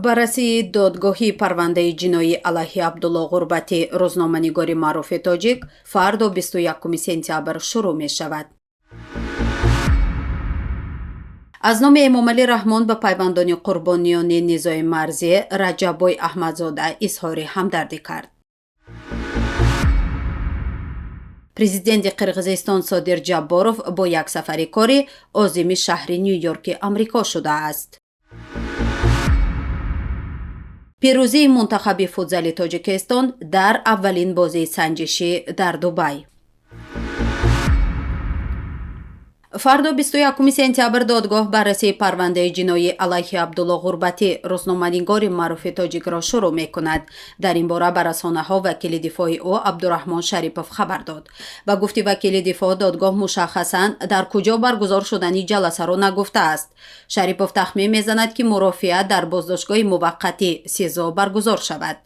Баррасии додгоҳии парвандаи ҷиноӣ алайҳи Абдулло Ғурбатӣ, рӯзноманигори маъруфи тоҷик, фардо 21 сентябр шурӯъ мешавад. Аз номи Эмомалӣ Раҳмон ба пайвандони қурбониёни низои марзӣ Раҷаббой Аҳмадзода изҳори ҳамдардӣ кард. Президенти Қирғизистон Содир Ҷабборов бо як сафари корӣ озими шаҳри Ню-Йорки Амрико шудааст. Пирӯзии мунтахаби футзали Тоҷикистон дар аввалин бозии санҷишӣ дар Дубай. Фардо 21 сентябр додгоҳ баррасии парвандаи ҷиноӣ алайҳи Абдулло Ғурбатӣ, рӯзноманигори маъруфи тоҷикро шурӯъ мекунад. Дар ин бора ба расонаҳо вакили дифои ӯ Абдураҳмон Шарипов хабар дод. Ба гуфти вакили дифоъ, додгоҳ мушаххасан дар куҷо баргузор шудани ҷаласаро нагуфтааст. Шарипов тахмин мезанад, ки мурофиа дар боздоштгоҳи муваққатӣ СИЗО баргузор шавад.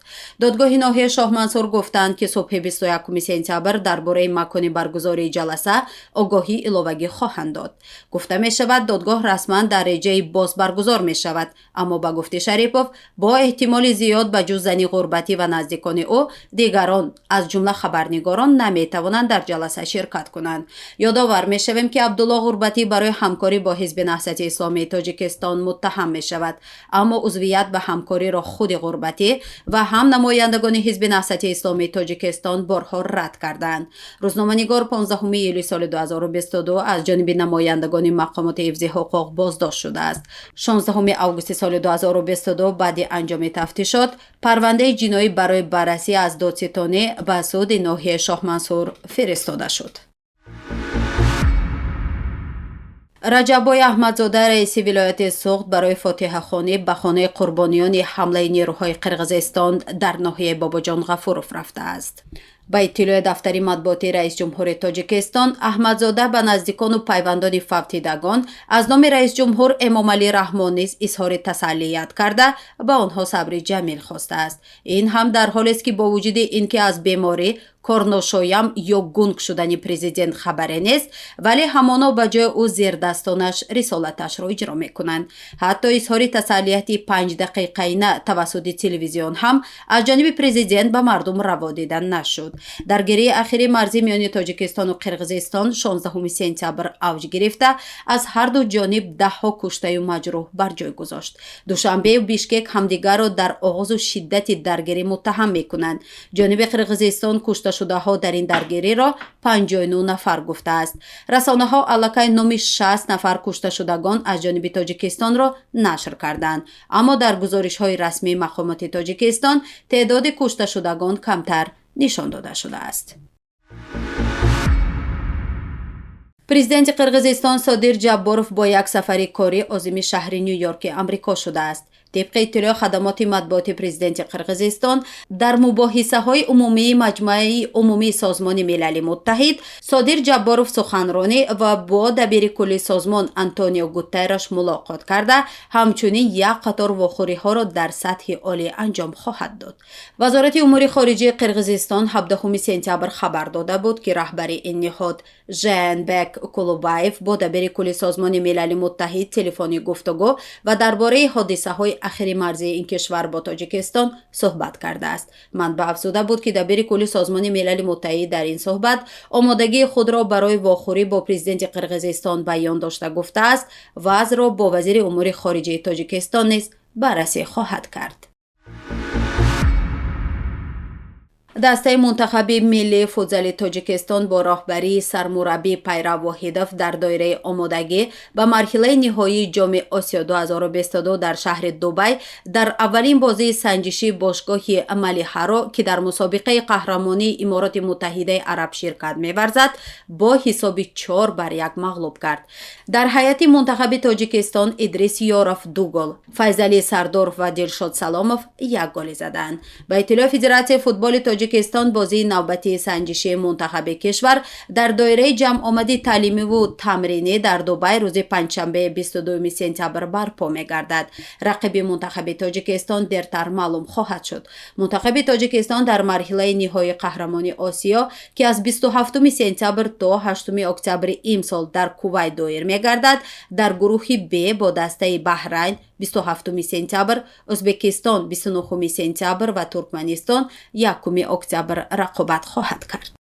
Додгоҳи ноҳияи Шоҳмансур гуфтанд, ки субҳи 21 сентябр дар бораи макони баргузории ҷаласа огоҳии иловагӣ хоҳанд дод. Гуфта мешавад, додгоҳ расман дар реҷаи боз баргузор мешавад, аммо ба гуфти Шарипов, бо эҳтимоли зиёд ба ҷуз зани Ғурбатӣ ва наздикони ӯ дигарон, аз ҷумла хабарнигорон, наметавонанд дар ҷаласа ширкат кунанд. Ёдовар мешавем, ки Абдулло Ғурбатӣ барои ҳамкорӣ бо Ҳизби Наҳзати Исломии Тоҷикистон муттаҳам мешавад, аммо узвият ба ҳамкориро худи Ғурбатӣ ва ҳам намояндагони Ҳизби Наҳзати Исломии Тоҷикистон борҳо рад карданд. Рӯзноманигор 15 июли соли 2022 аз ҷониби намояндагони мақомоти ҳифзи ҳуқуқ боздошт шудааст. 16 августи соли 2022 баъди анҷоми тафтишот парвандаи ҷиноӣ барои баррасӣ аз додситонӣ ба суди ноҳияи Шоҳмансур фиристода шуд. Раҷаббой Аҳмадзода, раиси вилояти Суғд, барои фотиҳахонӣ ба хонаи қурбониёни ҳамлаи нерӯҳои Қирғизистон дар ноҳияи Бобоҷон Ғафуров рафтааст. Ба иттилои дафтари матбуоти раисҷумҳури Тоҷикистон, Аҳмадзода ба наздикону пайвандони фавтидагон аз номи раисҷумҳур Эмомалӣ Раҳмон низ изҳори тасаллият карда, ба онҳо сабри ҷамил хостааст. Ин ҳам дар ҳолест, ки бо вуҷуди ин ки аз беморӣ, корношоям ё гунг шудани президент хабаре нест, вале ҳамоно ба ҷои ӯ зердастонаш рисолаташро иҷро мекунанд. Ҳатто изҳори тасаллияти панҷдақиқаина тавассути телевизион ҳам аз ҷониби президент ба мардум раво дида нашуд. Даргирии ахири марзӣ миёни Тоҷикистону Қирғизистон 16 сентябр авҷ гирифта, аз ҳарду ҷониб даҳҳо куштаю маҷрӯҳ бар ҷой гузошт. Душанбею Бишкек ҳамдигарро дар оғозу шиддати даргирӣ муттаҳам мекунанд. Ҷониби Қирғизистон кушташудаҳо дар ин даргириро 59 нафар гуфтааст. Расонаҳо аллакай номи 60 нафар кушташудагон аз ҷониби Тоҷикистонро нашр карданд, аммо дар гузоришҳои расмии мақомоти Тоҷикистон теъдоди кушташудагон камтар нишон дода шудааст. Президенти Қирғизистон Содир Ҷабборов бо як сафари корӣ озими шаҳри Ню-Йорки Амрико шудааст. Тибқи иттилои хадамоти матбуоти президенти Қирғизистон, дар мубоҳисаҳои умумии Маҷмӯаи умумии Созмони Милали Муттаҳид Содир Ҷабборов суханронӣ ва бо дабири кулли созмон Антонио Гутерреш мулоқот карда, ҳамчунин як қатор вохӯриҳоро дар сатҳи олӣ анҷом хоҳад дод. Вазорати умури хориҷии Қирғизистон 17 сентябр хабар дода буд, ки раҳбари ин ниҳод Жээнбек Кулубаев бо дабири кулли Созмони Милали Муттаҳид телефонӣ гуфтугӯ ва дар бораи ҳодисаҳои ахири марзии ин кишвар бо Тоҷикистон суҳбат кардааст. Манбаъ афзуда буд, ки дабири кулли Созмони Милали Муттаҳид дар ин суҳбат омодагии худро барои вохӯрӣ бо президенти Қирғизистон баён дошта, гуфтааст, вазъро бо вазири умури хориҷии Тоҷикистон низ баррасӣ хоҳад кард. Дастаи мунтахаби миллии футзали Тоҷикистон бо роҳбарии сармураббӣ Пайрав Воҳидов дар доираи омодагӣ ба марҳилаи ниҳоии Ҷоми Осиё 2022 дар шаҳри Дубай дар аввалин бозии санҷишии бошгоҳи Малиҳаро, ки дар мусобиқаи қаҳрамонии Имороти Муттаҳидаи Араб ширкат меварзад, бо ҳисоби 4-1 мағлуб кард. Дар ҳайати мунтахаби Тоҷикистон Идрис Ёров ду гол, Файзалӣ Сардоров ва Дилшод Саломов як голи заданд. Ба иттилои Федератсияи футболи Тоҷикистон, бозии навбатии санҷишии мунтахаби кишвар дар доираи ҷамъомади таълимиву тамринӣ дар Дубай рӯзи панҷшанбе 22 сентябр барпо мегардад. Рақиби мунтахаби Тоҷикистон дертар маълум хоҳад шуд. Мунтахаби Тоҷикистон дар марҳилаи ниҳоии қаҳрамони Осиё, ки аз 27 сентябр то 8 октябри имсол дар Кувайт доир мегардад, дар гурӯҳи Б бо дастаи Баҳрайн, 27 сентябр, Ӯзбекистон 29 сентябр ва Туркманистон 1 октябр рақобат хоҳад кард.